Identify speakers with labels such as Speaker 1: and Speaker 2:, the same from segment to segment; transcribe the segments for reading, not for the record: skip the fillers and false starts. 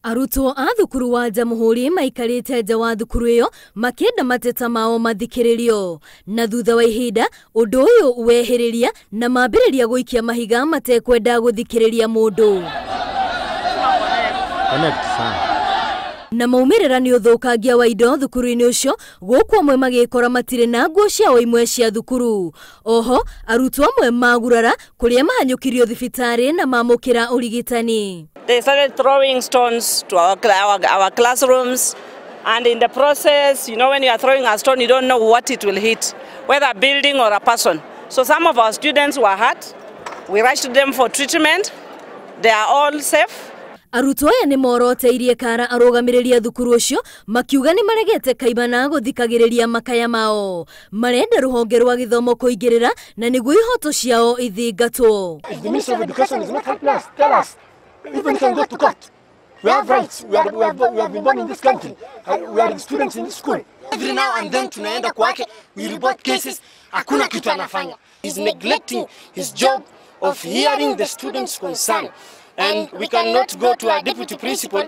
Speaker 1: Arutwo a thukuru wa Jamhuri maikarĩte nja wa thukuru ĩyo makĩenda mateta mao mathikĩrĩrio, na thutha wa ihinda ũndũ ũyũ wehĩrĩria na mambĩrĩria gũikia mahiga matekwenda gũthikĩrĩria mũndũ. Na maumĩrĩra nĩ ũthũkangia wa indo thukuru-inĩ ũcio, gũkũ amwe magĩkora matirĩ na nguo ciao imwe cia thukuru. Oho arutwo amwe magurara kũrĩa mahanyũkirio thibitarĩ na mamũkĩra ũrigitani.
Speaker 2: They started throwing stones to our classrooms, and in the process, you know, when you are throwing a stone, you don't know what it will hit, whether a building or a person. So some of our students were hurt. We rushed them for treatment. They are all safe.
Speaker 1: Arutwo aya nĩ moroteirie kara arũgamĩrĩri a thukuru ũcio makiuga nĩ maregete kaimana gũthikagĩrĩria makaya mao. Marenda rũhonge rwa gĩthomo kũingĩrĩra na nĩguo ihoto ciao ithingatwo.
Speaker 3: If the Ministry of Education is not helping us, tell us. Even can go to court. We have rights. We have been born in this country. We are students in this school. Every now and then tunaenda kwake, we report cases. Hakuna kitu anafanya. He's neglecting his job of hearing the students' concern. And we cannot go to our deputy principal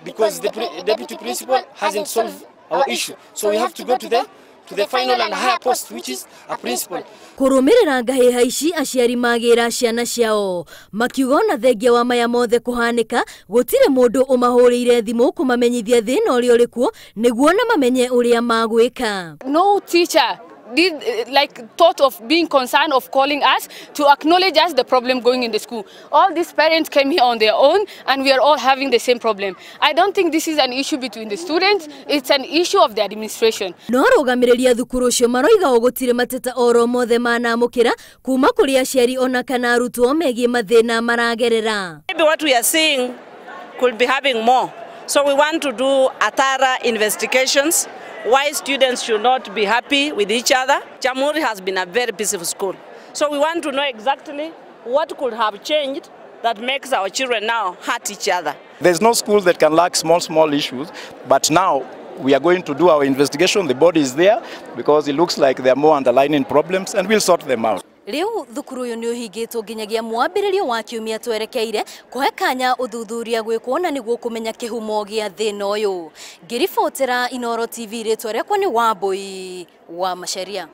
Speaker 3: because the deputy principal hasn't solved our issue. So we have to go to the final and higher post, which is a principal.
Speaker 1: Kũrũmĩrĩra ngahĩha ici aciari magĩra ciana ciao makiuga ona thengia wa maya mothe kũhanĩka gũtirĩ mũndũ ũmahũrĩire thimũ kũmamenyithia thĩna ũrĩa ũrĩ kuo nĩguo na mamenye ũrĩa magwĩka.
Speaker 4: No teacher did like thought of being concerned of calling us to acknowledge us the problem going in the school. All these parents came here on their own and we are all having the same problem. I don't think this is an issue between the students, it's an issue of the administration.
Speaker 1: No arũgamĩrĩri a thukuru ũcio maroiga gũtirĩ mateta oro mothe manamũkĩra kuma kũrĩ aciari ona kana arutwo megiĩ mathĩna maragerera.
Speaker 2: Maybe what we are seeing could be having more. So we want to do a thorough investigations why students should not be happy with each other. Jamhuri has been a very peaceful school. So we want to know exactly what could have changed that makes our children now hurt each other.
Speaker 5: There's no school that can lack small issues, but now we are going to do our investigation. The body is there because it looks like there are more underlying problems and we'll sort them out.
Speaker 1: Rĩu thukuru ũyũ nĩ ũhingĩtwo nginyagia mwambĩrĩrio wa kiumia twerekeire kũhe kanya ũthuthuria gwĩkwo na nĩguo kũmenya kĩhumo gĩa thĩna ũyũ. Ngĩribotera Inooro TV rĩtwa rĩakwa nĩ Wambui wa Macharia.